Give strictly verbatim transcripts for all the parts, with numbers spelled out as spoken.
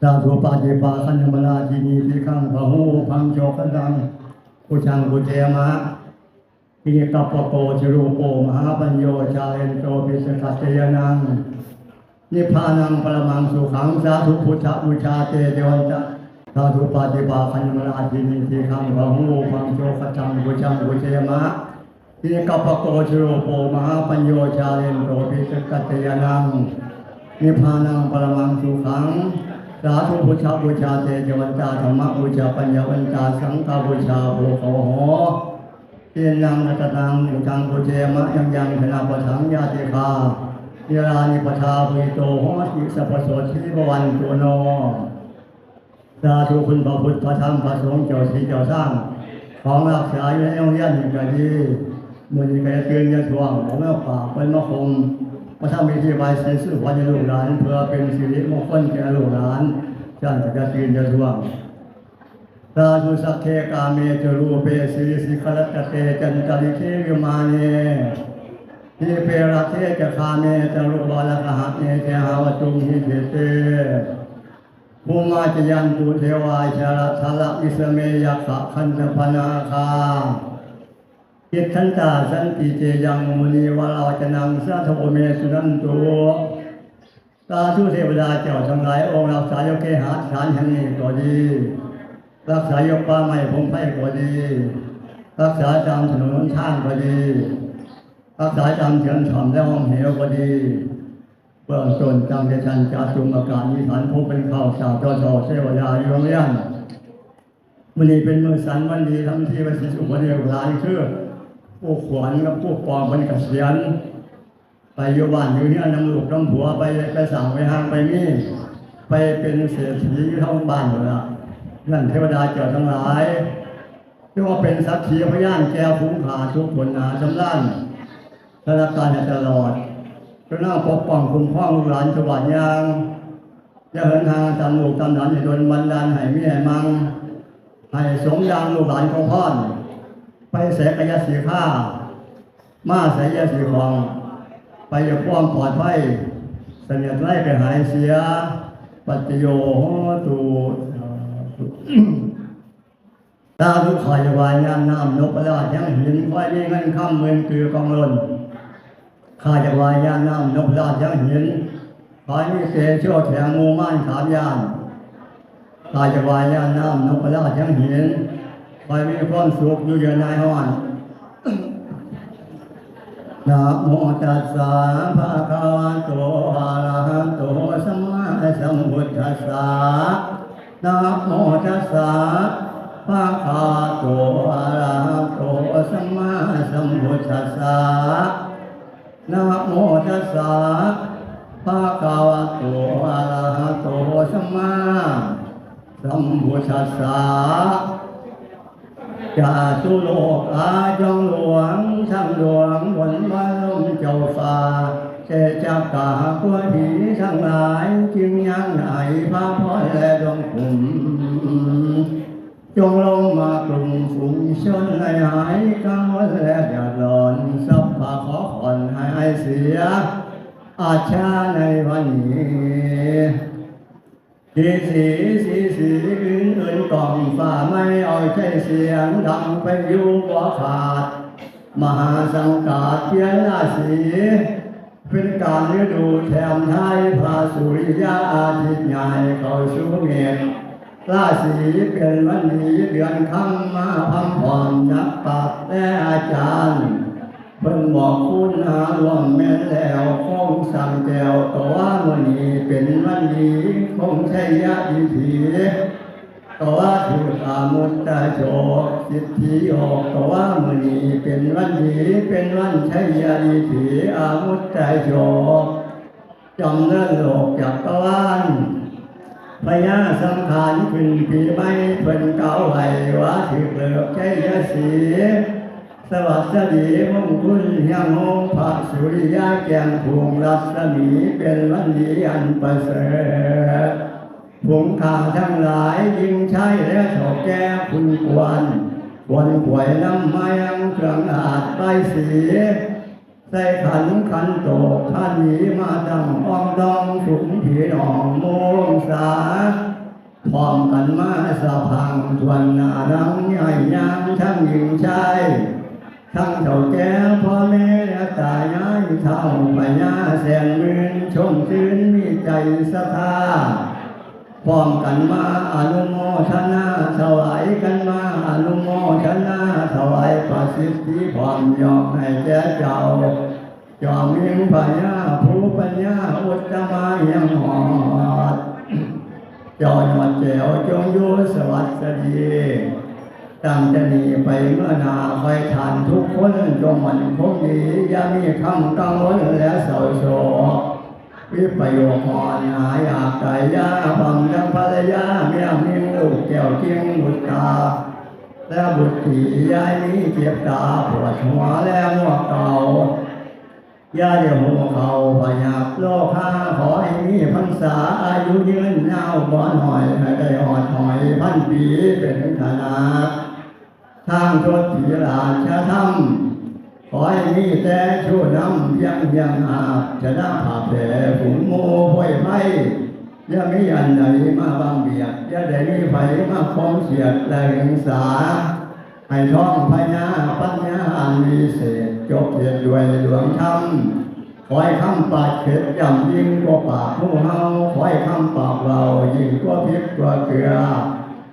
สาธุปาฏิปาคันธมนาทีนีทีขังพะหูพังโชคขันตัง กุจังกุเจมะ ทีนี้กัปปะโกจรูปโปมหาปัญโยชาเลนโตปิสกัจจยานัง นิพพานังปรมังสุขัง สาธุพุทธบูชาเตจวันจะ สาธุปาฏิปาคันธมนาทีนีทีขังพะหูพังโชคขันตัง กุจังกุเจมะ ทีนี้กัปปะโกจรูปโปมหาปัญโยชาเลนโตปิสกัจจยานัง นิพพานังปรมังสุขัง สาธุพุทธบูชาเตจวันตาธรรมบูชาปัญญาวันตาสังฆบูชาโภคโห เตนังรัตนังอุทังปุเชมะยังยังธนาปทังญาติคา เวลานิปทาปุโตโหติสัพพโสติภวันตุโน สาธุคุณพระพุทธพระธรรมพระสงฆ์เจ้าสีเจ้าสร้าง ของรักษาอยู่ในโรงเรียนนี่ก็ดี มื้อนี้ก็จะตื่นจะทวง เอาเมื่อฝากเพิ่นมาคม มาทำพิธีบายสีสู่ขวัญให้ลูกหลาน เพื่อเป็นสิริมงคลแก่ลูกหลาน ฉันก็จะตื่นจะทวง สาธุสักเคกาเมจรูปเปสิริสิขรัตเตจันตริเควิมาเน ทีเปรัตเทจคาเมจรูปาลกหะเมเทหาวตุงหิเทเต ภูมาจยันตุเทวาชาลทาลวิสเมยักขะคันธปนาคา จิตทันตาสันติเจยังมุนีวราวัจนังสาธุเมสุนันตุ สาธุเทวดาเจ้าทั้งหลายองค์รักษาโยเคหาสถานแห่งนี้ก็ดี รักษาโยป่าไม้พงไพรก็ดี รักษาตามถนนหนทางก็ดี รักษาตามเถื่อนถ้ำและห้องเหวก็ดี เบื้องต้นตั้งแต่ชั้นจาตุมกานิฐานผู้เป็นข้าวสาวเจ้าเจ้าเทวดาอยู่โรงเรียน มื้อนี้เป็นมื้อสันวันดีทำที่วันสิสุขวันเดียวหลายคือผู้ขวัญกับผู้ปองเป็นเกษียณ ไปอยู่บ้านอยู่เฮือนนำลูกนำผัวไปไปสั่งไปห้างไปมี ไปเป็นเศรษฐีอยู่ทั้งบ้านหมดละนั่นเทวดาเจ้าทั้งหลายที่ว่าเป็นสักขีพยานแก่ฝูงข้าทุกคนหนาสำล้านธนาคารให้ตลอดจนนั่งปกป้องคุ้มครองลูกหลานทุกวันอย่าง อย่าเหินทางตามลูกตามหลานให้โดนบันดาลให้มีให้มัง ให้สมดังลูกหลานของพ่อนไปแสกยะสีข้า มาแสกยะสีของ ไปอย่าความปลอดภัยเสนียดไร้ไปหายเสีย ปัจจโยโหตุ สาธุ ข้าจะวายยานน้ำนพราชยังหินคอยมีเงินคำหมื่นคือกองล้น ข้าจะวายยานน้ำนพราชยังหินคอยมีเตโชแข็งหมู่ม่านสามยาน ข้าจะวายยานน้ำนพราชยังหินคอยมีความสุขอยู่เย็นนายฮ้อน นะโมตัสสะภะคะวะโตอะระหะโตสัมมาสัมพุทธัสสะ นะโมตัสสะภะคะวะโตอะระหะโตสัมมาสัมพุทธัสสะ นะโมตัสสะภะคะวะโตอะระหะโตสัมมาสัมพุทธัสสะ จาตุโลกาจงหลวงทั้งดวงบนบรมเจ้าฟ้า แต่จักกาพวกผีทั้งหลายจึงยังไหนพระพรและดวงขุม จงลงมากลุ่มฝูงชนให้หายกังวลและเดือดร้อน สัพพะขอผ่อนให้เสีย อาชาในวันนี้ สีสีสีสีอื่นอื่นกล่องฟ้าไม่เอาใช้เสียงดังไปอยู่บ่ขาด มหาสังกาดเปลี่ยนราศี เป็นการฤดูแถมท้ายพระสุริยาอาทิตย์ย้ายเข้าสู่เมษราศีเป็นวันดีเดือนคำมาพร้อมพร้อมนักปราชญ์และอาจารย์ เพิ่นบอกคุณหาร่วมแม่นแล้วคงสั่งแก้วก็ว่ามื้อนี้เป็นวันดีคงชัยยะดีทีก็ว่าถืออามุตตะโชคสิทธิโยกก็ว่ามื้อนี้เป็นวันดีเป็นวันชัยยะดีทีอามุตตะโชค จำเริญโลกจักรวาล พญาสังขารขึ้นปีใหม่เพิ่นกล่าวไว้ว่าถือเลิกชัยศรี สวัสดีมงคลเฮียงโฮงพระสุริยาแก้มพุงรัศมีเป็นวันดีอันประเสริฐ ฝูงข้าทั้งหลายหญิงชายและเฒ่าแก่คุณควร ควรขวยนำมายังเครื่องอาดใบายสี ใส่ขันขันโตกขันหนีมาตั้งอ้อมดองสุมพี่น้องโมงสา พร้อมกันมาสะพรังทวนหน้าดังใหญ่ยามทั้งหญิงชาย ทั้งเฒ่าแก่พ่อแม่และตายายเฒ่าพญาแสนหมื่นชมชื่นมีใจศรัทธา พร้อมกันมาอนุโมทนาถวายกันมาอนุโมทนาถวายประสิทธิพรยอมให้แก่เจ้า จอมยิงพญาผู้ปัญญาอุตตมะยังหอด เจ้ายอดแก้วจงอยู่สวัสดี ตั้งแต่นี้ไปเมื่อหน้าคอยทานทุกคนจงมั่นคงดี อย่ามีคำกังวลและเศร้าโศก วิปโยคหอนหายอยากตายยาพร้อมทั้งภรรยาเมียมิงลูกแก้วจริงบุตรตา และบุตรียายนี้เจ็บตาปวดหัวและหัวเก่า อย่าได้หัวเขาพยักโลคาขอให้มีพรรษาอายุยืนยาวบ่หน่อยให้ได้หอดหอยพันปีเป็นขนาด ทางทศพีราชธรรม ขอให้มีแต่ชูนำเพียงเพียงอาบชนะผาแผลฝูงหมู่พวยไพร่อย่ามีอันใดมาบังเบียดอย่าได้มีไผมาคมเสียดและหึงสา ให้ท้องพญาปัญญาอันวิเศษจบเหตุด้วยดวงธรรม ขอให้คำปากเข็ดย่ำยิ่งกว่าปากผู้เฮาขอให้คำปากเรายิ่งกว่าพริกกว่าเกลือ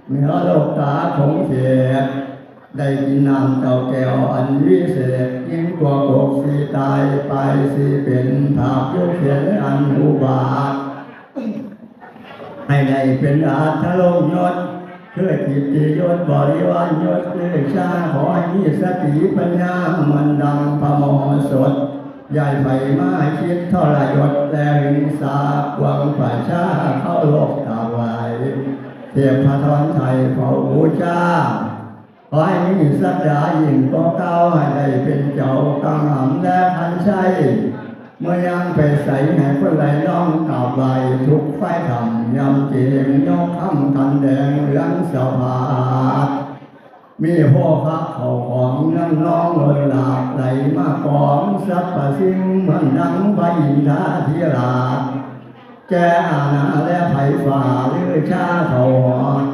เหนือโลกตาของเขตได้กินน้ำเจ้าแก้วอันวิเศษยิ่งกว่าปกสีตายไปสีเป็นผาบยุคเข็นอันอุบาท ให้ได้เป็นราชลงยศเพื่อกิตติยศบริวารยศเลือชาขอให้มีสติปัญญามันดังพระโมสถยายไฟมาคิดทรยศและหิงสาควงประชาเข้าโลกกราบไหว้เทพธรไทยเฝ้าบูชา ขอให้มีสัจจายิ่งกว่าเก่าให้ได้เป็นเจ้ากังหันและขันชัย เมื่อย่างไปใสให้คนไหลน้องกราบไหว้ทุกฝ่ายธรรมยำเจงยกคำขันแดงเหลืองสะพาด มีโภคะเข้าของเงินน้องล้นหลากไหลมากองสรรพสิ่งเหมือนดังพระอินทาธิราช แก่อาณาและไผฝ่าลือชาเถาหอด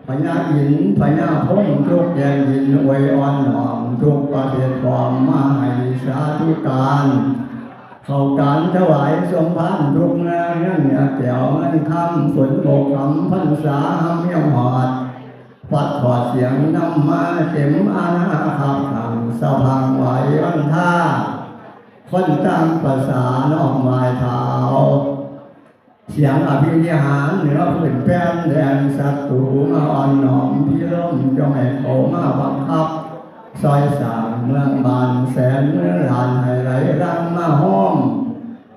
พญาอินทร์พญาพรหมทุกแดนดินอวยอ่อนน้อมทุกประเทศพร้อมมาให้สาธุการ เข้าการถวายสมภารทุกเมืองเงินเหนือแก้วเงินคำฝนบกคำพรรษาห้ำเมียงหอด ฟัดขอดเสียงนำมาเต็มอาณาขับขังสะพังไหววันท่า คนต่างภาษาน้อมไหว้เท้า เสียงอภินิหารเหนือพื้นแผ่นแดนศัตรูมาอ่อนน้อมพิรมจงให้เขามาบังคับ ซอยสร้างเมืองบานแสนเมืองหลานให้ไหลรังมาห้อม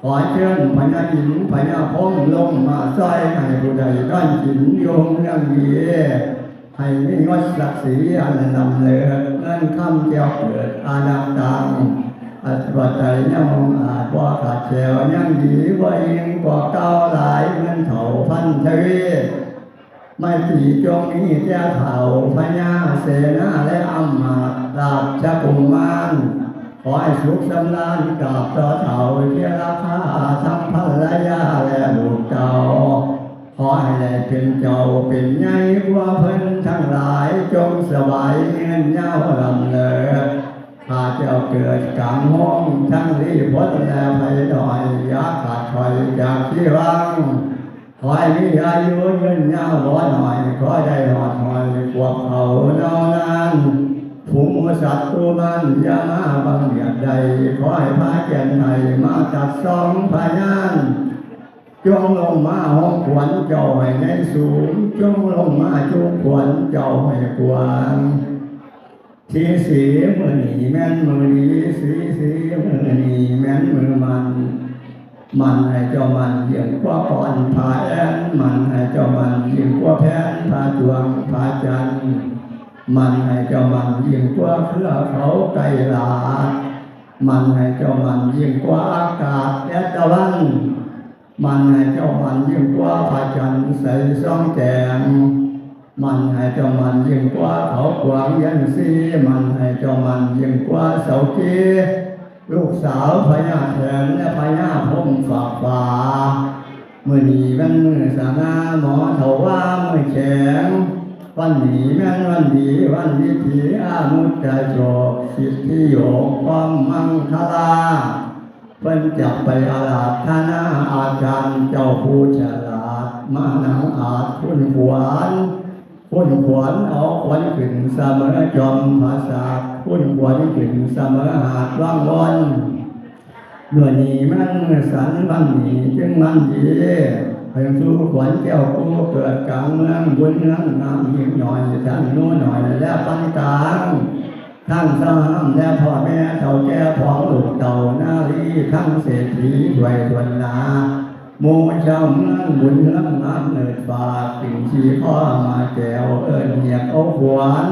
ขอเชิญพญาอินทร์พญาพรหมลงมาซอยให้ผู้ใดด้านกินโยมเรื่องดี ให้มียศศักดิ์ศรีอันลำเลิศเงินคำแก้วเกิดอาณาตังอัศวจัยยังอาจว่าขาดแคลวยังดีว่ายิ่งกว่าเก่าหลายเงินเถาพันทวี ไม่ตรีจงมีแก่เถาพญาเสนาและอำมาตย์ราชกุมาร ขอให้สุขสำราญกราบต่อเถาเทระคาทั้งภรรยาและลูกเจ้า ขอให้ได้เป็นเจ้าเป็นใหญ่กว่าเพิ่นทั้งหลายจงสบายเงินยาวลำเลิศ ข้าเจ้าเกิดกลางห้องทั้งรีพลและไพดอยอย่าขาดถอยจากที่วัง ขอให้มีอายุยืนยาวบ่หน่อยขอได้หอดหอยขวบเขาเนานั้นฝูงหมูสัตว์ตัวมันอย่ามาบังเบียดใดขอให้พาแก่นไทยมาตัดสองพยาน จงลงมาห้องขวัญเจ้าให้ในสูง จงลงมาจุขวัญเจ้าให้ขวาง สีสีมือหนีแม่นมือดีสีสีมือหนีแม่นมือมัน มันให้เจ้ามันยิ่งกว่าปอนผ้าแอนมันให้เจ้ามันยิ่งกว่าแผ่นผ้าจวงผ้าจันทร์มันให้เจ้ามันยิ่งกว่าเครือเขาไกลหลาดมันให้เจ้ามันยิ่งกว่าอากาศแอดตะวัน มันให้เจ้ามันยิ่งกว่าพระจันทร์ใสส่องแจ่ม มันให้เจ้ามันยิ่งกว่าเขากวางยันซี มันให้เจ้ามันยิ่งกว่าเสาเก ลูกสาวพญาแถนและพญาพรหมฝากฟ้า มื้อนี้วันมื้อสง่าหมอเฒ่าว่ามื้อแข วันนี้แม่นวันดีวันวิธีอามุตตะโชคสิทธิโยคความมังคลา เพิ่นจะไปอาราธนาอาจารย์เจ้าผู้ฉลาด มานั่งอาจคุณขวัญ คุณขวัญเอาขวัญขึ้นเสมอจอมปราสาท คุณขวัญขึ้นเสมอหาดวังวน เมื่อนี้มันมือสันวันนี้จึงมันดี ให้สู่ขวัญแก้วผู้เกิดกลางเมืองบุญเมืองงามยิ่งหน่อยทั้งหนูหน่อยและปานกลาง ทั้งสหามและพ่อแม่เฒ่าแก่พ้องลูกเต้านารี ทั้งเศรษฐีรวยส่วนหนา หมู่ชาวเมืองบุญเมืองงามเนิดฝาก สิ่งที่ข้อมาแก้วเอิ้นเรียกเอาขวัญ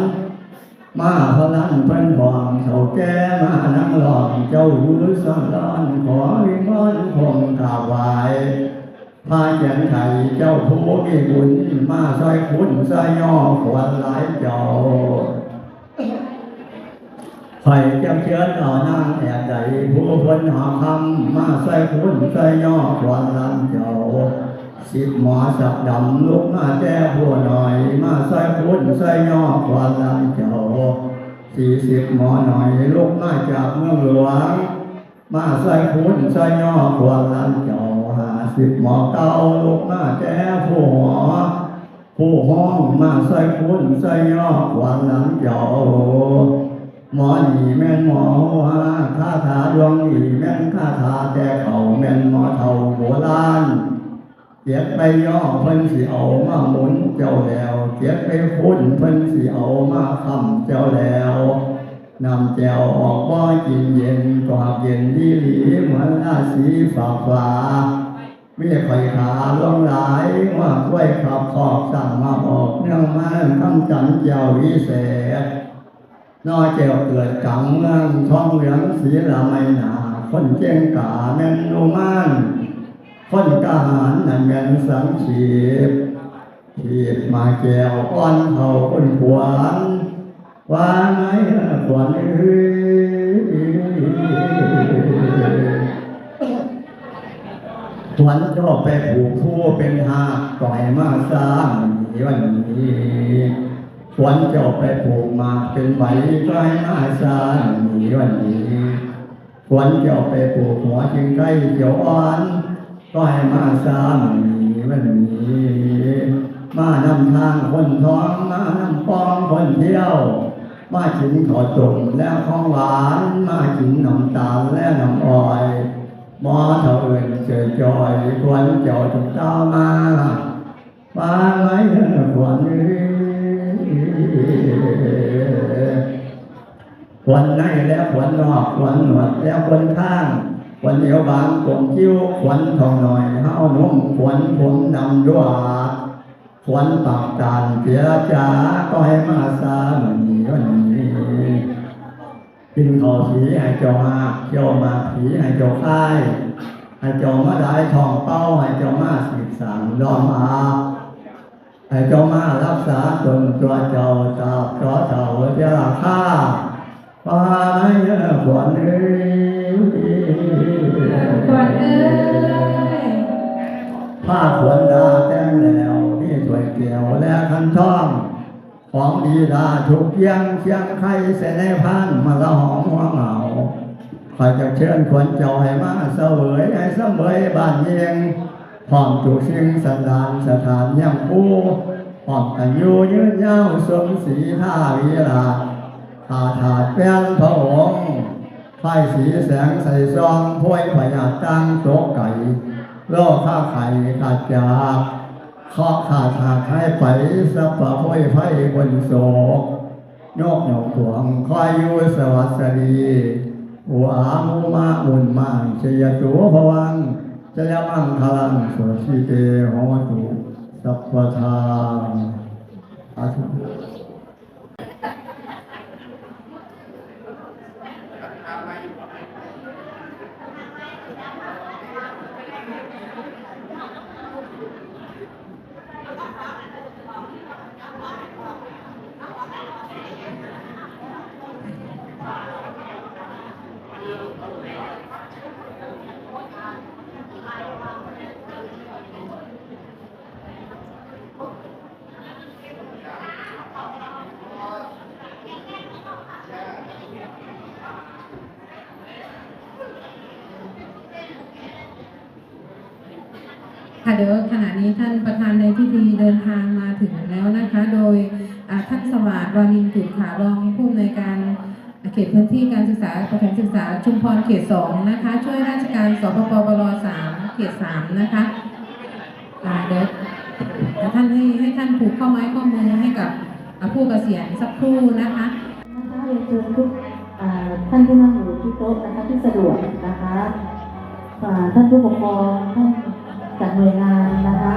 มาพลันเพิ่นพร้อมเฒ่าแก่มานั่งล้อมเจ้าอยู่สำรอน ขอวิงวอนคมกราบไหว้ พระเจียนไถเจ้าผู้มีบุญ มาซอยคุณซอยย่อขวัญหลายเจ้า ไผจะเชิญเอานางแอบใด ผู้เพิ่นหอคำ มาซอยคุณซอยย่อขวัญหลานเจ้า สิบหมอสักดำลุกมาแต่ผู้น้อย มาซอยคุณซอยย่อขวัญหลานเจ้า สี่สิบหมอน้อยลุกมาจากเมืองหลวง มาซอยคุณซอยย่อขวัญหลานเจ้า ห้าสิบหมอเก่าลุกมาแต่ผู้หอ ผู้ห้องมาซอยคุณซอยย่อขวัญหลานเจ้า หมอนี่แม่นหมอหัว คาถาดวงนี่แม่นคาถาแต่เก่า แม่นหมอเฒ่าโบราณ เก็บไปย่อเพิ่นสิเอามาหมุนเจ้าแล้ว เก็บไปคุณเพิ่นสิเอามาค้ำเจ้าแล้ว น้ำแจ่วออกบ่กินเย็น ก็เย็นดีหลีเหมือนราศีฝากฟ้า มีข่อยขาลงหลาย ว่าค่อยขับคอกสั่งมาออกเนื่องมาคำจันทร์แจ่ววิเศษ นอแก้วเกิดกลางเมือง ทองเหลืองสีละไมหนา คนเจียงกาแม่นนุมาน คนกล้าหาญนั่นแม่นสังขีบ ขีบมาแก้วอ่อนเฒ่าคนขวัญ ว่าไงขวัญเอ้ย ขวัญเจ้าไปผูกผู้เป็นหาก ต่อยมาสร้างหนีวันนี้ ขวัญเจ้าไปผูกหมากเป็นใบ ต่อยมาสร้างหนีวันนี้ ขวัญเจ้าไปผูกหัวจิงไคเขียวอ่อน ต่อยมาสร้างหนีวันนี้ มานำทางคนท้อง มานำปองคนเที่ยว มากินข้าวต้มและของหวาน มากินน้ำตาลและน้ำอ้อย หมอเฒ่าเอิ้นเจอจอย ขวัญเจ้าจงเต้ามา มาไหมขวัญเอ้ย ขวัญในและขวัญนอก ขวัญหนวดและขวัญข้าง ขวัญเอวบางกลมคิ้ว ขวัญทองหน่อยเฮานุ่ม ขวัญผมดำดวด ขวัญปากตานเจียจ๋า ก็ให้มาซามื้อนี้วันนี้ กินข้าวผีให้เจ้าหาก เจ้าหมากผีให้เจ้าคาย ให้เจ้ามาได้ท้องเป่า ให้เจ้ามาสืบสานล้อมอา ให้เจ้ามารักษาตนตัวเจ้าตราบต่อเท่าเจ้าข้า ขวัญเอ้ย ขวัญเอ้ย ขวัญเอ้ย ผ้าขวัญดาแต่งแล้ว มีถ้วยแก้วและขันทอง ของดีดาทุกอย่าง เชียงไคใส่ในพาน มาละหอมหัวเหงา ข้อยจะเชิญขวัญเจ้าให้มาเสวย ให้เสวยบ้านเมือง พร้อมทุกสิ่งสันดานสถานยังคู่ พร้อมกันอยู่ยืนยาวสมศรีท่าวีระ ข้าทาสแฟนพระองค์ ไฟสีแสงใสซอง พวยพญาตั้งโตไก่ โลกข้าไข่ขาดจาก เคราะห์ขาดหากหายไป สัพพะพวยไฟบนโศก ยกหยกหวงคอยอยู่สวัสดี หัวหมูมาอุ่นมานชยตูพวัง ชยมังคลังโสสิเตโหตุ สัพพทา สาธุ เดี๋ยวขณะนี้ท่านประธานในพิธีเดินทางมาถึงแล้วนะคะ โดยอ่าท่านสวัสดิ์ วานินกุลค่ะ รองผู้อำนวยการเขตพื้นที่การศึกษาประถมศึกษาชุมพรเขตสองนะคะ ช่วยราชการ สปปวรสาม เขตสามนะคะ อ่าเดี๋ยวท่านให้ให้ท่านผูกข้อไม้ข้อมือให้กับอ่าผู้เกษียณสักครู่นะคะ นะคะเรียนเชิญทุกอ่าท่านที่นั่งอยู่ที่โต๊ะนะคะที่สะดวกนะคะอ่าท่านผู้ปกครองท่านจากหน่วยงานนะคะ